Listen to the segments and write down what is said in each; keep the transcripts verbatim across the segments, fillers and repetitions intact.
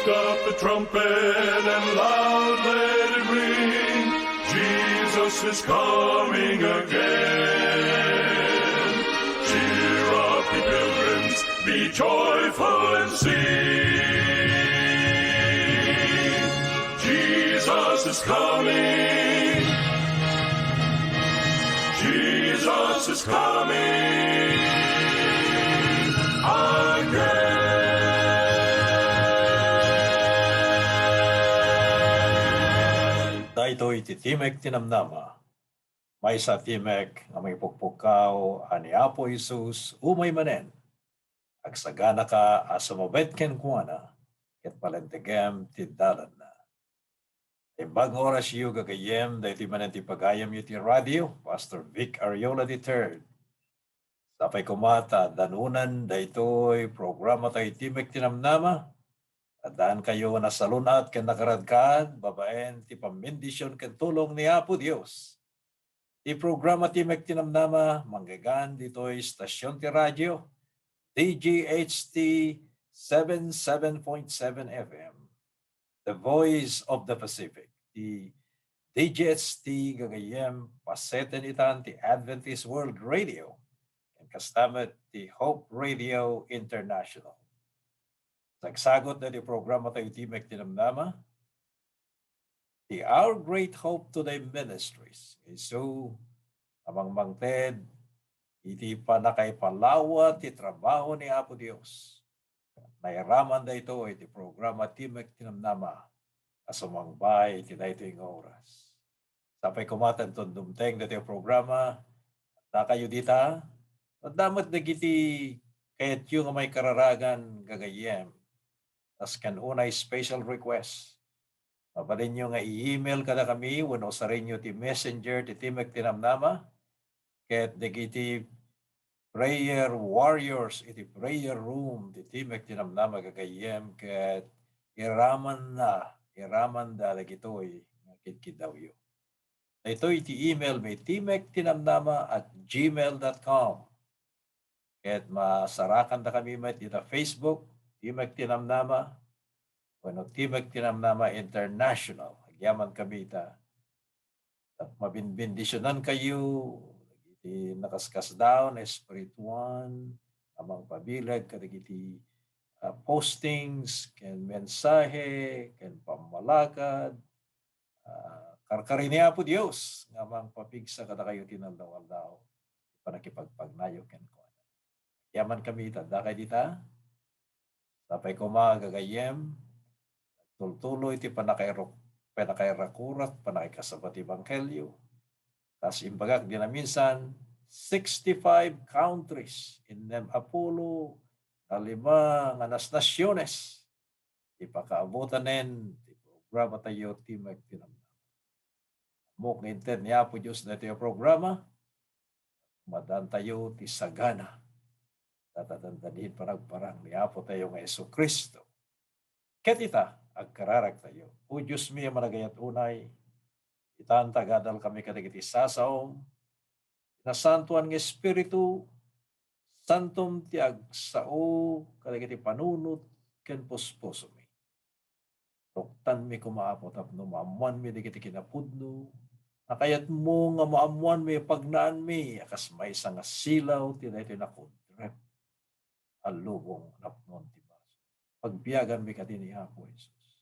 Up the trumpet and loud let it ring. Jesus is coming again. Cheer up, ye pilgrims, be joyful and sing. Jesus is coming. Jesus is coming again. Daytoy ti Timek ti Namnama. Maysa a timek nga mangipukpukkaw a ni Apo Jesus umay manen. Agsaganaka a sumabit kenkuana ket palentegem ti dalanna. Imbag nga orasyo, gagayyem, daytoy manen ti pagayamyo ti radio, Pastor Vic Ariola the third. Sapay koma ta danunan daytoy programa tayo, Timek ti Namnama. Addaan kayo nasalun-at ken nakaradkad babaen ti pambendision ken tulong ni Apo Dios. Ti programa Timek ti Namnama, manggegan ditoy stasyon ti radio, D G H T seven seven point seven F M, The Voice of the Pacific. Ti D G H T gagayyem, paseten itan ti Adventist World Radio, ken kasta met ti Hope Radio International. Sagsagut daytoy programa tayo, Timek ti Namnama, ti Our Great Hope Today Ministries. Isu a mangmangted iti pannakaipalawa ti trabaho ni Apo Dios. Nairaman daytoy iti programa Timek ti Namnama a sumangbay iti daytoy nga oras. Sapay koma ta inton dumteng daytoy a programa, addakayo dita, adda met dagiti kayatyo nga maikararagan gagayyem. Kas kan unay special request, mabalinyo nga i-email kadakami wenno usarenyo ti messenger ti Timek ti Namnama, ket dagiti prayer warriors iti prayer room ti Timek ti Namnama gagayyem ket iramanna, iramanda dagitoy nga kidkiddawyo. Daytoy ti email mi, timek ti namnama at gmail dot com. Ket masarakandakami met ita Facebook, Timek ti Namnama, wenno Timek ti Namnama International. Agyamankami ita. Tapno mabinbendisionankayo iti nakaskasdaaw nga espirituan a mangpabileg kadagiti, ah, postings, ken mensahe, ken pammalakad, ah, karkari ni Apo Dios nga mangpapigsa kadakayo ti inaldaw-aldaw ti pannakipagpagnayo kenkuana. Agyamankami ita, addakay dita. Sapay koma, gagayyem, tultuloy ti pannakairuk-, pannakairakurak, pannakaikasaba ti ebanghelio. Kas imbagak dinaminsan, sixty-five countries, innem a pulo nga lima nga nas-, nasiones, ti pakaabutanen ti programa tayo, Timek ti Namnama. Ammok nga inted ni Apo Dios daytoy a programa, madantayo ti sagana, ta dandani ti panagparang ni Apo tayo nga Jesu-Cristo. Ket ita, agkararagtayo. O Dios mi a managayat unay, itan ta agadalkami kadagiti sasaom, Nasantoan nga Espiritu, santom ti agsao kadagiti panunot ken puspusomi. Ruktanmi koma, Apo, tapno maammoanmi dagiti kinapudno a kayatmo nga maammoanmi, pagnaanmi a kas maysa nga silaw ti daytoy nakudrep a lubong napnon ti basol. Pagbiaganmi kadi ni Apo Jesus.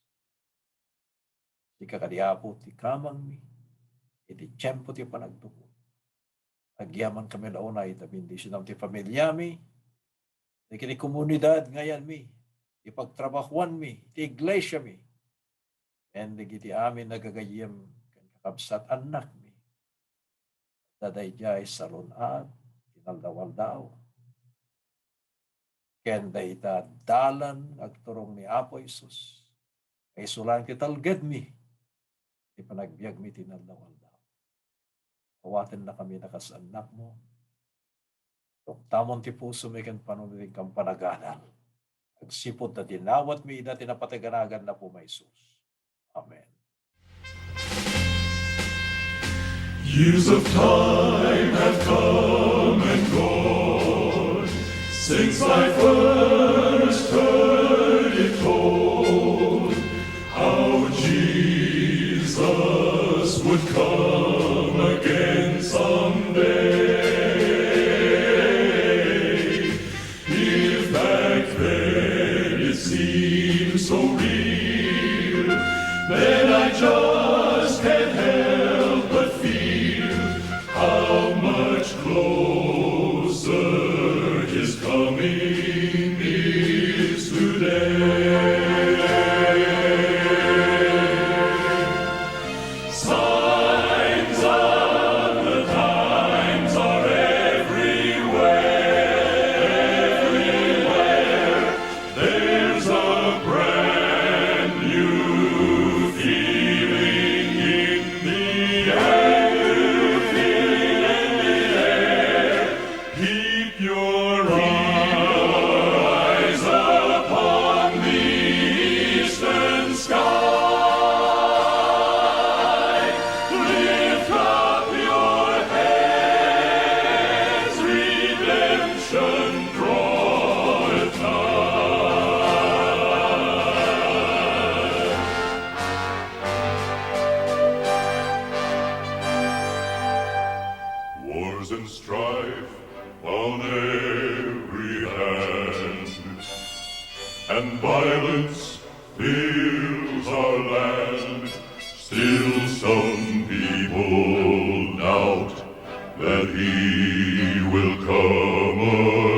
Sika kadi, Apo, ti kamangmi iti tiempo ti panagtukod. Agyamankami la unay ta bendisionam ti familiami, dagiti komunidad nga ayanmi, ti pagtrabahoanmi, ti iglesiami, ken dagiti amin a gagayyem ken kakabsat annakmi. Ta daydiay salun-at ti inaldaw-aldaw. Ken dayta dalan nga agturong ni Apo Jesus. Nga isu laeng ti talgedmi, ti panagbiagmi ti inaldaw-aldaw. Awatennakami a kas annakmo. Tuktamon ti pusomi ken panunotmi ken panagadal. Agsipud ta dinawatmi ida ti napateg a nagan ni Apo Jesus. Amen. Years of time have come and gone since I first heard it told. so real that I just can't help but feel how much closer his coming is today. Signs of the times are everywhere, everywhere. There's a brand new feeling in the air, feeling in the air. Keep your eyes upon the eastern sky. Lift up your heads, redemption draweth nigh. Wars and strife on every hand, and violence fills our land. Still some people doubt that he will come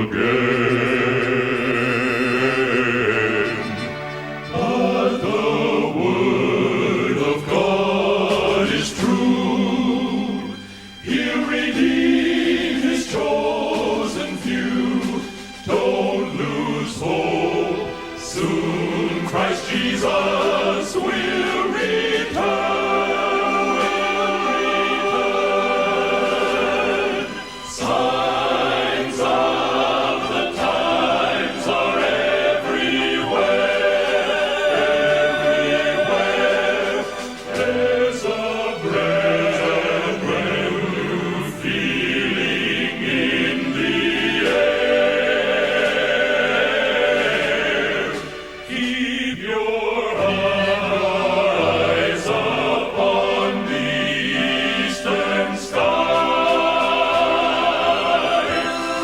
again. But the word of God is true. He'll redeem his chosen few. Don't lose hope. Soon Christ Jesus will return. Will return. Signs of the times are everywhere, everywhere. There's a brand new feeling in the air. Keep your eyes upon the eastern sky.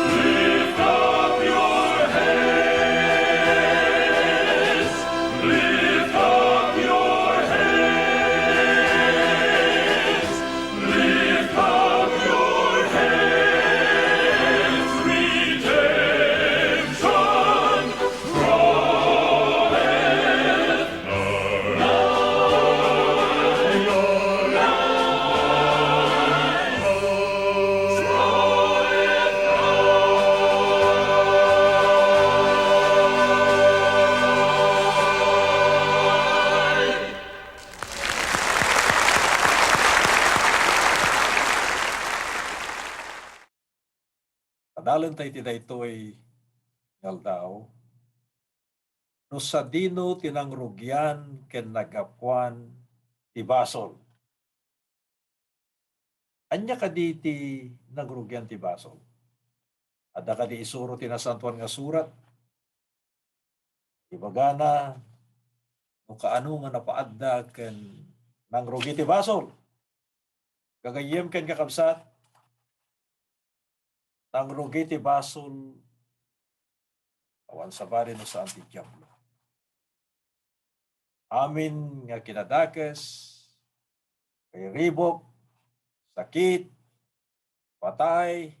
Lift up your heads. Lift up your heads. Lift up your heads. Redemption draweth nigh. Adalenta iti daytoy nga aldaw, no sadino ti nangrugian ken naggapuan ti basol. Ania kadi ti nangrugian ti basol? Adda kadi isuro ti Nasantoan nga Surat? Ibagana no kaano nga napaadda ken nangrugi ti basol. Gagayyem ken kakabsat, nangrugi ti basol, awan sabali no saan ti Diablo. Amin nga kinadakes, pairibuk, sakit, patay,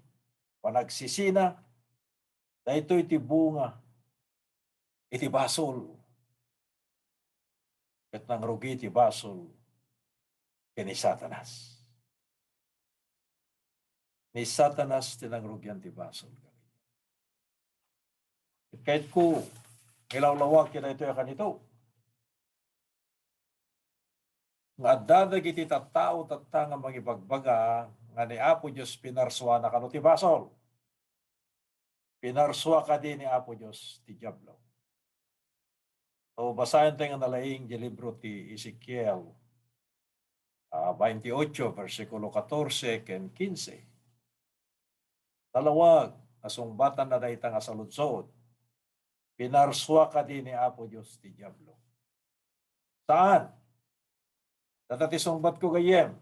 panagsisina, daytoy ti bunga iti basol. Ket nangrugi ti basol ken ni Satanas. Ni Satanas ti nangrugian ti basol. Kayatko, ilawlawag ti daytoy a kanito. Nga adda dagiti tattao tatta nga mangibagbaga nga ni Apo Dios pinarsuana kano ti basol. Pinarsua kadi ni Apo Dios ti Diablo. O, basaen tayo nga nalaing di libro ti Ezekiel, ah, twenty-eight, versikulo katorse ken kinse. Nalawag a sungbatanna dayta nga saludsod. Pinarsua kadi ni Apo Dios ti Diablo? Saan? Data ti sungbatko gayyem.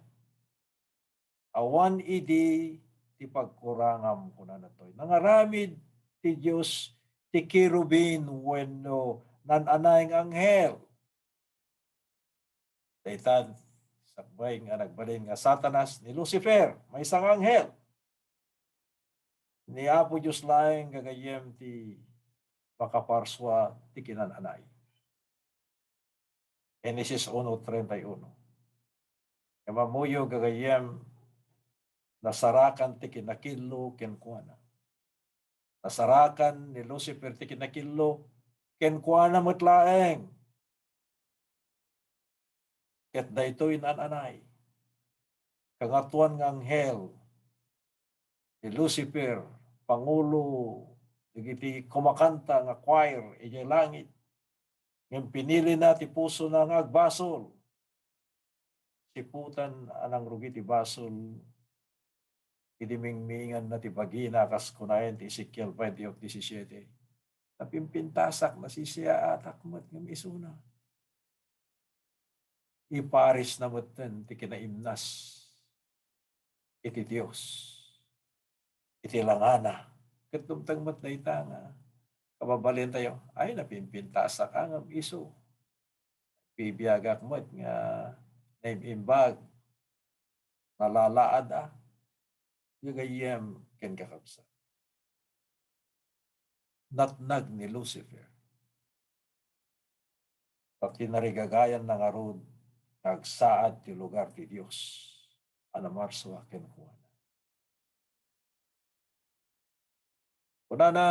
Awan idi ti pagkurangam, kunana toy. Nangaramid ti Dios ti kerubin wenno nan-anay nga anghel. Dayta sakbay nga nagbalin nga Satanas ni Lucifer, maysa nga anghel. Ni Apo Dios laeng gagayyem ti makaparsua ti kinan-anay. Genesis uno treinta y uno. Nga mammuyo gagayyem, nasarakan ti kinakillo kenkuana. Nasarakan ni Lucifer ti kinakillo kenkuana met laeng. Ket daytoy naan-anay. Kangatoan nga anghel ni Lucifer, pangulo dagiti kumakanta nga choir idiay langit. Ngem pinilina ti pusona nga agbasol. Siputan a nangrugi ti basol idi mingmiinganna ti bagina, kas kunaen ti Ezekiel twenty-eight disisyete. Napimpintasak, nasisiaatak met ngem isuna. Iparisna metten ti kinaimnas iti Dios, iti langana. Ket dumteng met dayta nga kababalintayo, ay, napimpintasak a ngem isu. Bibiagak met nga naim-imbag, nalalaad a, gagayyem ken kakabsat. Natnag ni Lucifer. Ta kinarigagayanna ngarud nga agsaad ti lugar ti Dios a namarsua kenkuana. Kunana,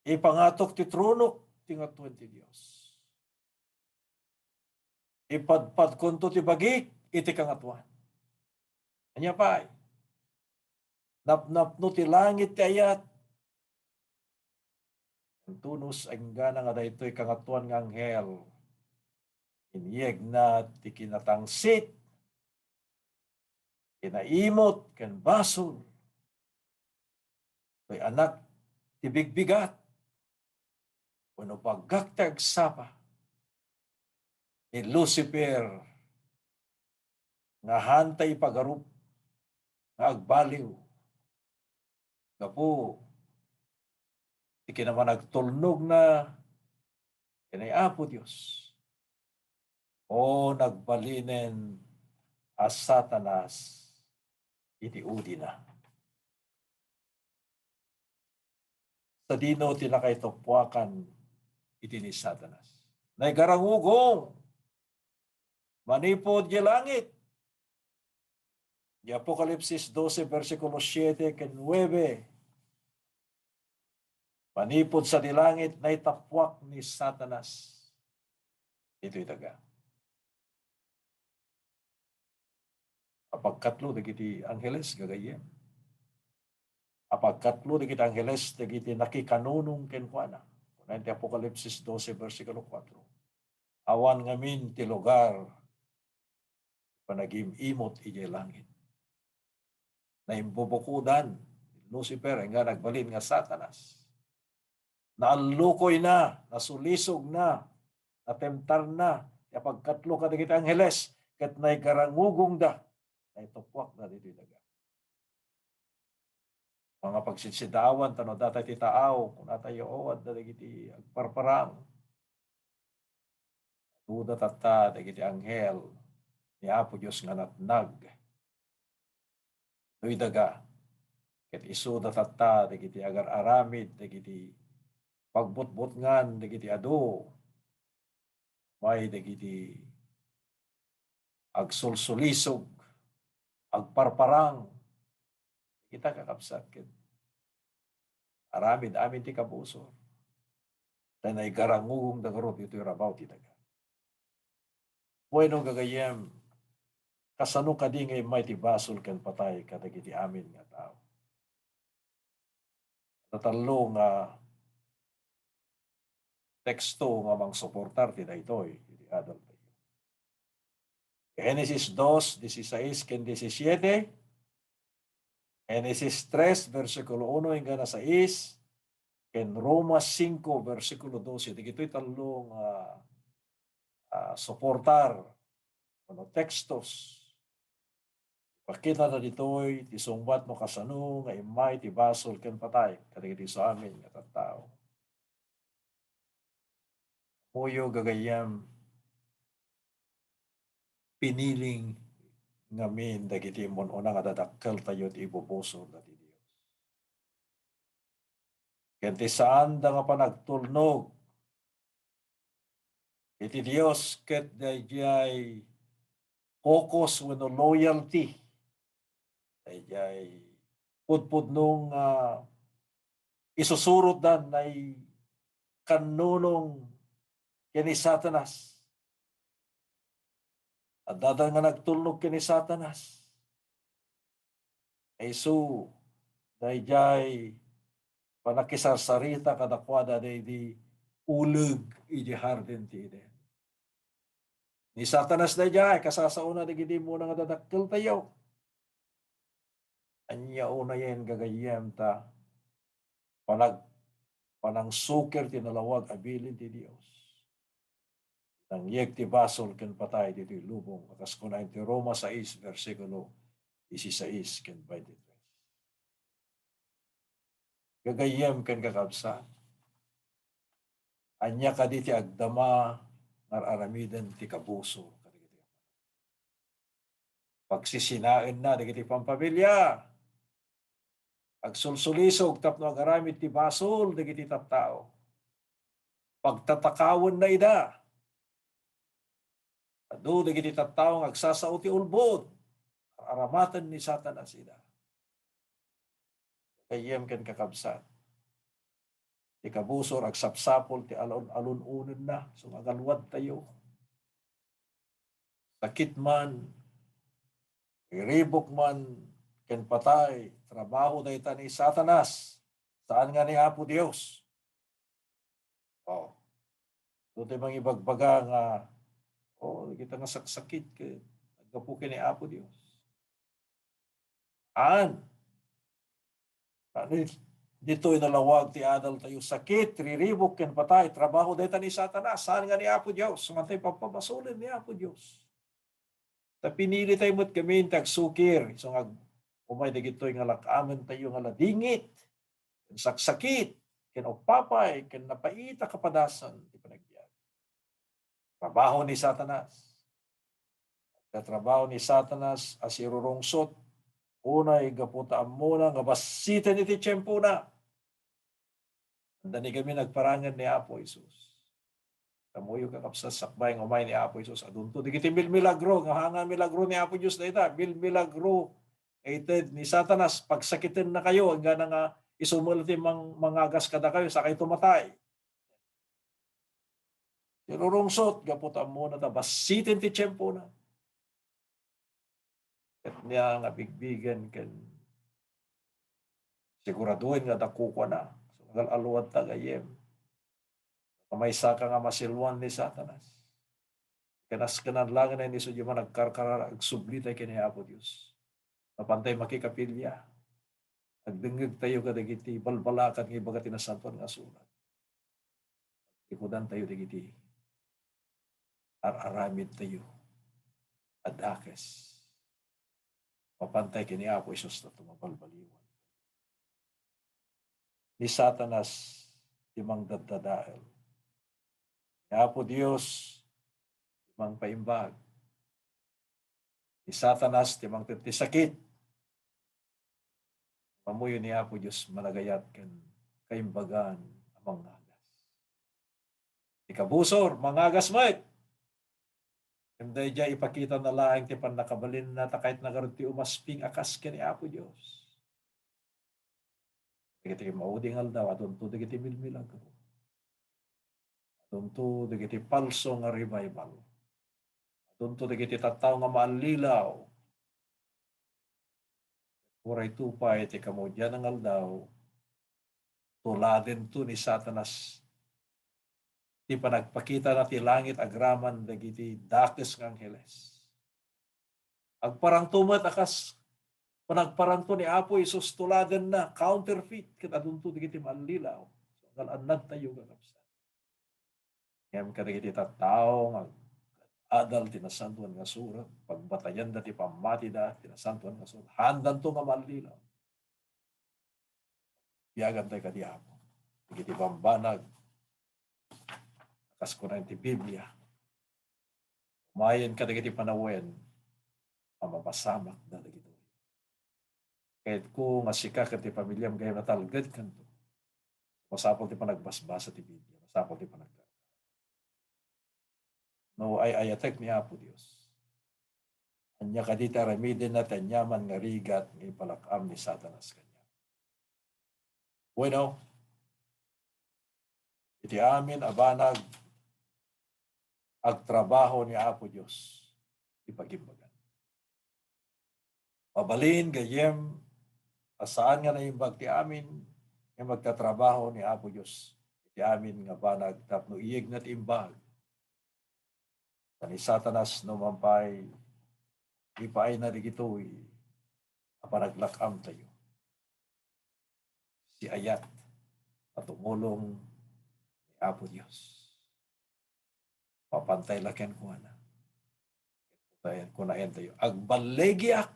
"Ipangatok ti tronok ti ngatoen ti Dios. Ipadpadkonto ti bagik iti kangatoan." Ania pay? Napnapno ti langit ti ayat. Tunos, inggana nga daytoy kangatoan nga anghel, inyegna ti kinatangsit, kinaimot, ken basol. Toy anak ti bigbigat, wenno baggak ti agsapa ni Lucifer nga haan ta ipagarup nga agbaliw gapu ti kinamanagtulnogna ken ni Apo Dios. O nagbalinen a Satanas iti udina. Sadino ti nakaituppuakan iti ni Satanas? Naigarangugong manipud di langit. Di Apokalipsis dose, bersikulo siete ken nuebe. Manipud sadi langit, naitappuak ni Satanas ditoy daga. Apagkatlo dagiti angheles, gagayyem. Apagkatlo dagiti angheles dagiti nakikanunong kenkuana. Kuna ti Apokalipsis dose, bersikulo kuatro, "Awan ngamin ti lugar panagim-imot idiay langit." Naimbubukodan ni Lucifer, nga nagbalin nga Satanas. Naallukoyna, nasulisogna, natemtarna ti apagkatlo kadagiti angheles, ket naigarangugongda, naituppuakda ditoy daga. Mga pagsidsidaawan, ta no data ti taaw, kunatayo, o, adda dagiti agparparang. Duda tatta dagiti anghel ni Apo Dios nga natnag toy daga, ket isuda tatta dagiti agar-aramid dagiti pagbutbutngan dagiti adu, may dagiti agsulsulisog, agparparang. Kita, kakabsat, ket aramid amin ti kabusor. Ta naigarangugongda ngarud itoy rabaw ti daga. Bueno, gagayyem, kasano kadi nga immay ti basol ken patay kadagiti amin nga tao? Adda tallo nga teksto nga mangsuportar ti daytoy iti adal tayo. Genesis dos, dieciséis ken diecisiete, Genesis tres, bersikulo uno inggana sais, ken Roma cinco, bersikulo doce. Dagitoy tallo nga, ah, suportar wenno tekstos. Ipakitana ditoy ti sungbat no kasano nga immay ti basol ken patay kadagiti isu amin nga tattao. Ammoyo, gagayyem, piniling ngamin dagiti immun-una nga dadakkeltayo ti ibubusor dati Dios. Ken ti saanda nga panagtulnog iti Dios ket daydiay kokos wenno loyalty, daydiay pudpudno nga isusurotdan ay kannunong ken ni Satanas. Addada nga nagtulnog ken ni Satanas. Isu daydiay panakisarsarita kadakuada daydi uleg iti hardin ti Eden. Ni Satanas daydiay kasasaona dagiti imuna nga dadakkeltayo. Ania unayen, gagayyem, ta panag-, panangsukir ti nalawag a bilin ti Dios. Nangyeg ti basol ken patay ditoy lubong, a kas kunaen ti Roma sais, bersikulo dieciséis ken twenty-three. Gagayyem ken kakabsat, ania kadi ti agdama nga ar-aramiden ti kabusor kadagiti pagsisinaenna dagiti pampamilia, agsulsulisog tapno agaramid ti basol dagiti tattao, pagtatakawenna ida. Adu dagiti tattao nga agsasao ti ulbod, ar-aramaten ni Satanas ida. Gagayyem ken kakabsat, ti kabusor agsapsapul ti alun-, alun-onenna, so nga agaluadtayo. Sakit man, riribuk man, ken patay, trabaho dayta ni Satanas, saan nga ni Apo Dios. Oh. Ito'y mangibagbaga nga, oh, kita nga saksakit ket aggapu ken ni Apo Dios. An. Ano, ditoy nalawag ti adal tayo, sakit, riribuk, ken patay, trabaho dayta ni Satanas, saan nga ni Apo Dios. Sumantay papabasolen ni Apo Dios. Ta pinili tayo met ngamin ti agsukir, isu nga ag-, umay dagitoy nga lak-amen tayo nga ladingit, ken saksakit, ken upapay, ken napaita kapadasan ti panagbiag. Trabaho ni Satanas. Katrabaho ni Satanas a sirurungsot, unay gapu ta ammona nga bassiten iti tiempona. Anda ni kami nagparangen ni Apo Jesus. Kamuyo, kakabsat, sakbay nga umay ni Apo Jesus, adunto dagiti milmilagro, nga hanga milagro ni Apo Dios dayta, milmilagro, ited ni Satanas, pagsakiten na kayo, inggana nga isu met ti mang-, mangagas kadakayo, sakay tumatay. Sirurungsot, gapu ta ammona ta bassiten ti tiempona. Ket nia nga bigbigen ken siguraduen nga dakukuana. So, agal-aluadta, gayyem. Kamaysaka nga masiluan ni Satanas. Kanaskenan laeng ni isu diay managkarkararag, agsubli tayo ken ni Apo Dios. Mapantay makikapilia. Agdengngeg tayo kadagiti balbalakat nga ibaga ti Nasantoan nga Surat. Ikudan tayo dagiti ar-aramid tayo a dakes. Mapantay ken ni Apo Jesus ta tumabalbaliwan. Ni Satanas ti mangdaddadael. Ni Apo Dios ti mangpaimbag. Ni Satanas ti mangted ti sakit. Pamuyo ni Apo Dios managayat ken kaimbagan a mangagas. Ti kabusor, mangagas met. Ken daydiay ipakitana laeng ti pannakabalinna, ta kayatna ngarud ti umasping a kas ken ni Apo Dios. Dagiti maudi nga aldaw, adunto dagiti milmilagro. Adunto dagiti palso nga revival. Adunto dagiti tattao nga maallilaw. Uray to pay ti kamudian nga aldaw, tuladento ni Satanas ti panagpakitana ti langit agraman dagiti dakes nga angheles. Agparangto met a kas panagparangto ni Apo Jesus, tuladenna, counterfeit, ket adunto dagiti maallilaw. So, agal-annadtayo, kakabsat. Ngem kadagiti tattao nga adal ti Nasantoan nga Surat, pagbatayanda ti pammatida ti Nasantoan nga Surat, haandanto nga maallilaw. Biagan tayo kadi Apo. Dagiti bambanag, Kas kuna ti Biblia, umayen kadagiti panawen a mapasamakda dagitoy. Kayatko nga sika ken ti pamiliam gayyem natalgedkanto. Masapul ti panagbasbasa ti Biblia, masapul ti panagkarkararag. No ay-ayatek ni Apo Dios, ania kadi ti aramidenna ti aniaman nga rigat nga ipalak-am ni Satanas kaniak? Bueno, iti amin a banag, agtrabaho ni Apo Dios ti pagimbagan. Mabalin gayyem a saan nga naimbag ti amin nga magtatrabaho ni Apo Dios iti amin nga banag tapno iyegna ti imbag. Ta ni Satanas no man pay, ipaayna dagitoy a panaglak-amtayo. Siayat a tumulong ni Apo Dios. Mapantay la kenkuana. Kunaentayo, agballigiak.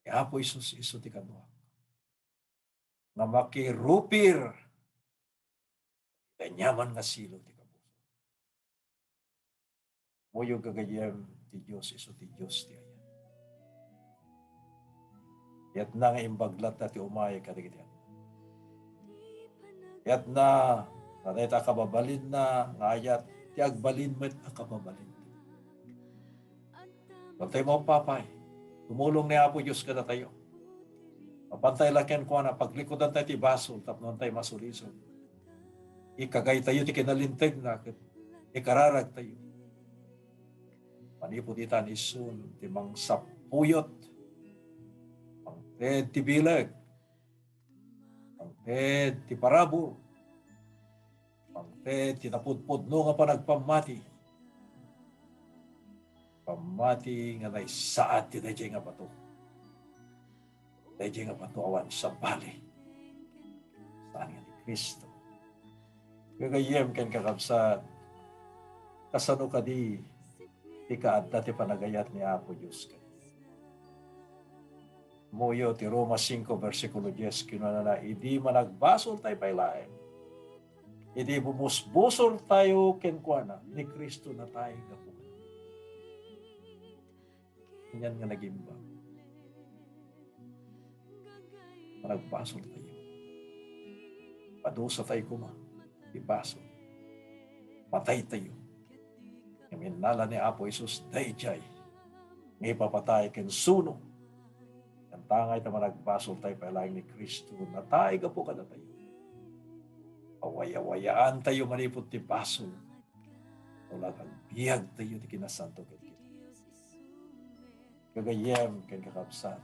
Ni Apo Jesus isu ti kaduak nga makirupir iti aniaman nga silo ti kabusor. Muyo gagayyem ti Dios isu ti Dios ti ayat. Yatna nga imbag latta ti umay kadagiti ayat. Yatna, nga dayta a kababalinna nga ayat, ti agbalin met a kababalin. Daytoy maupapay, tumulong ni Apo Dios kadatayo. Mapantay la kenkuana, paglikudantayo ti basol tapno adtoy masulisog. Ikagaytayo ti kinalintegna ket ikararagtayo. Manipud itan isun ti mangsapuyot, mangted ti bileg, mangted ti parabur, mangted ti napudpudno nga panagpammati. Pammati nga naissaad ti daydiay nga bato. Daydiay nga bato awan sabali. Saan nga ni Cristo. Gagayyem ken kakabsat, kasano kadi ti kaadda ti panagayat ni Apo Dios kaniak? Muyo ti Roma singko bersikulo dies, kinunana, idi managbasoltayo pay laeng, idi bumusbusortayo kenkuana, ni Cristo natay gapu. Anian nga nagimbag? Managbasoltayo. Padusatayo koma ti basol. Mataytayo. Ngem innala ni Apo Jesus daydiay nga ipapatay ken suno. Ngem ta nga ita managbasoltayo pay laeng ni Cristo, natay gapu kadatayo. Awayawayaantayo manipud ti basol. Ulag agbiagtayo ti kinasanto ket ket. Gagayyem ken kakabsat,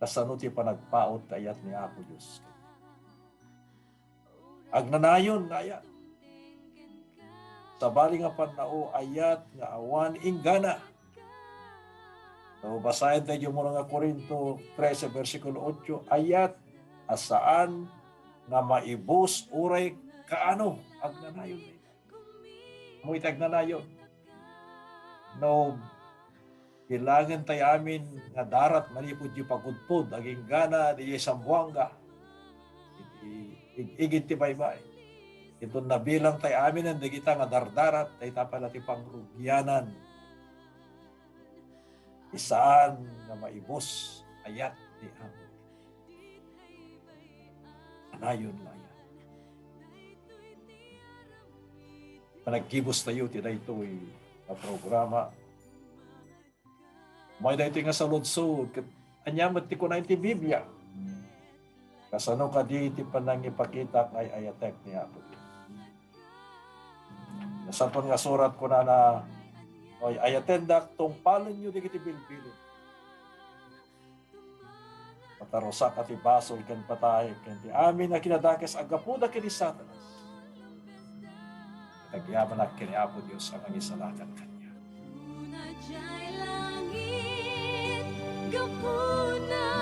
kasano ti panagpaut ti ayat ni Apo Dios? Agnanayon nga ayat. Sabali nga pannao, ayat nga awan inggana. No, basaentayo umuna nga Corinto trese, bersikulo otso, ayat a saan nga maibus uray kaano, agnanayon. Mo iti agnanayon. No, bilangentayo amin nga darat manipud diay pagudpod, aginggana diay Zamboanga, iti ig-igid ti baybay. Inton nabilangtayo amin dagita nga dardarat, dayta pay la ti pangrugianan. Ti saan nga maibus, ayat ni Apo. Kanayon nga ayat. Panaggibustayo ti daytoy a programa. May daytoy nga saludsod, ket ania met ti kuna iti Biblia? Kasano kadi ti panangipakitak nga ay-ayatek ni Apo Dios? Nasanton nga Surat kunana, no ay-ayatendak, tungpalenyo dagiti bilbilin. Matarusak a ti basol ken patay, ken ti amin a kinadakes a gapuda ken ni Satanas. Agyamanak ken ni Apo Dios a mangisalakan kaniak. Gapuna